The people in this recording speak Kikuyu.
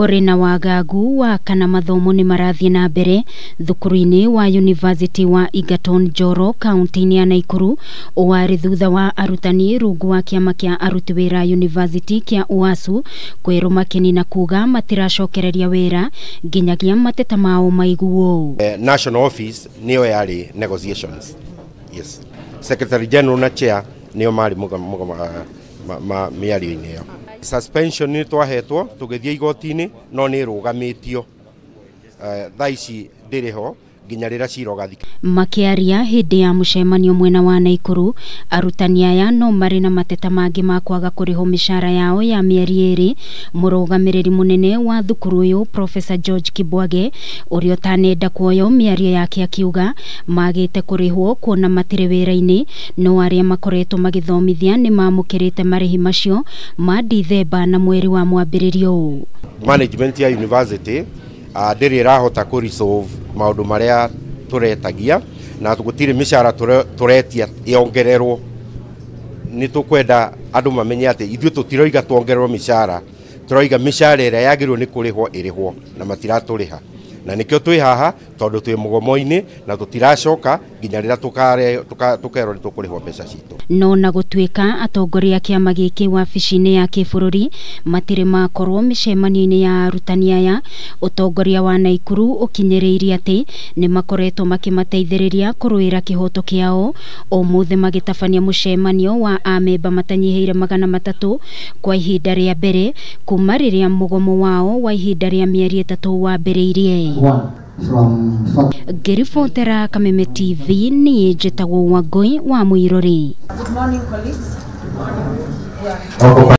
Kũrĩ na wagagu wa kana mathomo nĩ marathiĩ na mbere thukuru-inĩ wa University wa Egerton Njoro kaunti-inĩ ya Naikuru. Warĩ thutha wa arutani rungu wa kĩama kĩa aruti wĩra University kĩa UASU kwĩrũma kĩni na kuga matiracokereria wĩra nginyagia mateta mao maiguo. National office nĩyo yarĩ negotiations. Yes. Secretary General na chair nĩo marĩ mĩario-inĩ ĩyo. Suspension nĩ twahetwo tũgĩthiĩ igoti-inĩ no nĩ ĩrũgamĩtio. Thaa ici ndĩrĩ ho nginya rĩrĩa cira ũgathika. Makĩaria hĩndĩ ya mũcemanio mwena wa Naikuru, arutani aya no marĩ na mateta mangĩ ma kwaga kũrĩhwo mĩcara yao ya mĩeri ĩrĩ. Mũrũgamĩrĩri mũnene wa thukuru ũyũ Professor George Kibwage ũrĩa ũtanenda kuoywo mĩario yake akiuga magĩte kũrĩhwo kuona matirĩ wĩra-inĩ, no arĩa makoretwo magĩthomithia nĩ mamũkĩrĩte marĩhi macio ma Dithemba na mweri wa mwambĩrĩrio. Management ya university ndĩrĩ ĩrahota kũ resolve maũndũ marĩa tũretagia na gũtirĩ mĩcara tũretia yongererwo. Nĩ tũkwenda andũ mamenye atĩ ithuĩ tũtiroiga tuongererwo mĩcara, tũroiga mĩcara ĩrĩa yagĩrĩirwo nĩ kũrĩhwo ĩrĩhwo na matiratũrĩha, na nĩkĩo twĩ haha tondũ twĩ mũgomo-inĩ na tũtiracoka nginya rĩrĩa tũkerwo nĩ tũkũrĩhwo mbeca citũ. No na gũtuĩka atongoria a kĩama gĩkĩ wabici-inĩ ya kĩbũrũri matirĩ makorwo mĩcemanio-inĩ ya arutani aya, ũtongoria wa Naikuru ũkinyĩrĩirie atĩ nĩ makoretwo makĩmateithĩrĩria kũrũĩra kĩhoto kĩao. Ũmũthĩ magĩtabania mũcemanio wa amemba matanyihĩire 300 kwa ihinda rĩa mbere kuma rĩrĩa mũgomo wao wa ihinda rĩa mĩeri 3 wambĩrĩirie. Ngĩribotera Kameme TV niĩ njĩtagwo Wangũi wa Mũirũrĩ. Good morning, colleagues. Good morning.